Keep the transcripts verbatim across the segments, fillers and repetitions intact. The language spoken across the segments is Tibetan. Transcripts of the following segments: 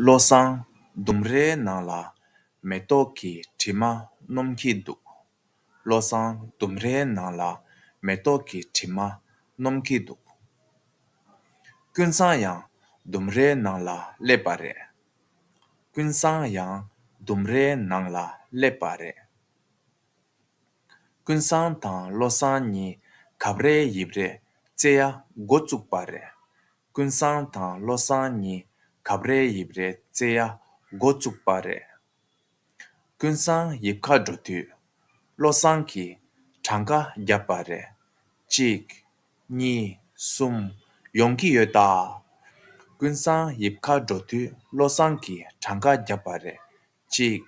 བློ་བཟང་ལྡུམ་རའི་ནང་ལ་མེ་ཏོག་གི་དྲི་མ་སྣོམ་གྱི་འདུག་བློ་བཟང་ལྡུམ་རའི་ནང་ལ་མེ་ཏོག་གི་དྲི་མ་སྣོམ་གྱི་འདུག་ཀུན་བཟང་ཡང་ལྡུམ་རའི་ནང་ལ་སླེབས་པ་རེད། ཀུན་བཟང་ཡང་ལྡུམ་རའི་ནང་ལ་སླེབས་པ་རེད། ཀུན་བཟང་དང་བློ་བཟང་གཉིས་གབ་རེ་ཡིབ་རེ་རྩེ་ཡ་འགོ་བཙུགས་པ་རེད། ཀུན་བཟང་དང་བློ་བཟང་གཉིས་གབ་རེ་ཡིབ་རེ་རྩེ་ཡ་འགོ་བཙུགས་པ་རེད། ཀུན་བཟང་ཡིབ་ཁ་འགྲོ་དུས་བློ་བཟང་གིས་གྲངས་ཀ་བརྒྱབ་པ་རེད། གཅིག་གཉིས། གསུམ། ཡོང་གི་ཡོད་ད། ཀུན་བཟང་ཡིབ་ཁ་འགྲོ་དུས་བློ་བཟང་གིས་གྲངས་ཀ་བརྒྱབ་པ་རེད། གཅིག་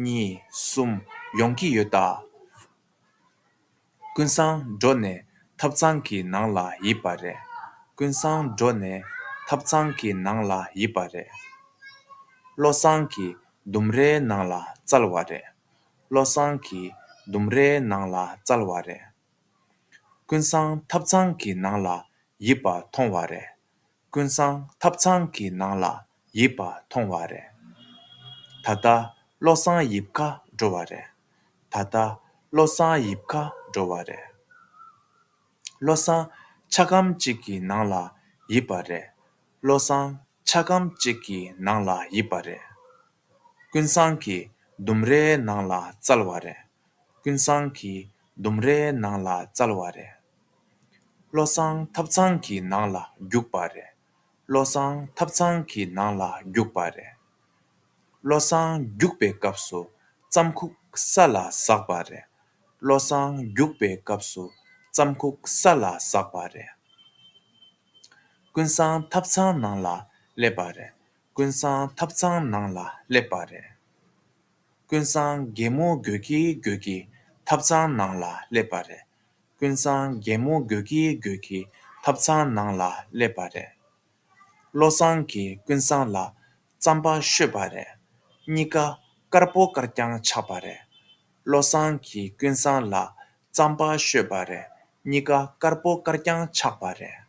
གཉིས། གསུམ། ཡོང་གི་ཡོད་ད། ཀུན་བཟང་འགྲོ་ནས་ཐབ་ཚང་གི་ནང་ལ་ཡིབ་པ་རེད། ཀུན་བཟང་འགྲོ་ནས་ཐབ་ཚང་གི་ནང་ལ་ཡིབ་པ་རེད། བློ་བཟང་གིས་ལྡུམ་རའི་ནང་ལ་བཙལ་བ་རེད། བློ་བཟང་གིས་ལྡུམ་རའི་ནང་ལ་བཙལ་བ་རེད། ཀུན་བཟང་ཐབ་ཚང་གི་ནང་ལ་ཡིབ་པ་མཐོང་བ་རེད། ཀུན་བཟང་ཐབ་ཚང་གི་ནང་ལ་ཡིབ་པ་མཐོང་བ་རེད། ད་ལྟ་བློ་བཟང་ཡིབ་ཁ་འགྲོ་བ་རེད། ད་ལྟ་བློ་བཟང་ཡིབ་ཁ་འགྲོ་བ་རེད། བློ་བཟང་ཆ་སྒམ་གཅིག་གི་ནང་ལ་ཡིབ་པ་རེད། བློ་བཟང་ཆ་སྒམ་གཅིག་གི་ནང་ལ་ཡིབ་པ་རེད། ཀུན་བཟང་གིས་ལྡུམ་རའི་ནང་ལ་བཙལ་བ་རེད། ཀུན་བཟང་གིས་ལྡུམ་རའི་ནང་ལ་བཙལ་བ་རེད། བློ་བཟང་ཐབ་ཚང་གི་ནང་ལ་རྒྱུགས་པ་རེད། བློ་བཟང་ཐབ་ཚང་གི་ནང་ལ་རྒྱུགས་པ་རེད། བློ་བཟང་རྒྱུགས་པའི་སྐབས་སུ་ཙམ་ཁུག་ས་ལ་ཟགས་པ་རེད། བློ་བཟང་རྒྱུགས་པའི་སྐབས་སུ་ཙམ་ཁུག་ས་ལ་ཟགས་པ་རེད། ཀུན་བཟང་ཐབ་ཚང་ནང་ལ་སླེབས་པ་རེད། ཀུན་བཟང་ཐབ་ཚང་ནང་ལ་སླེབས་པ་རེད། ཀུན་བཟང་གད་མོ་དགོད་ཀྱིན་དགོད་ཀྱིན་ཐབ་ཚང་ནང་ལ་སླེབས་པ་རེད། ཀུན་བཟང་གད་མོ་དགོད་ཀྱིན་དགོད་ཀྱིན་ཐབ་ཚང་ནང་ལ་སླེབས་པ་རེད། བློ་བཟང་གིས་ཀུན་བཟང་ལ་རྩམ་པ་བཤོས་པ་རེད། གཉིས་ཀ་དཀར་པོ་དཀར་རྐྱང་ཆགས་པ་རེད། བློ་བཟང་གིས་ཀུན་བཟང་ལ་རྩམ་པ་བཤོས་པ་རེད། གཉིས་ཀ་དཀར་པོ་དཀར་རྐྱང་ཆགས་པ་རེད།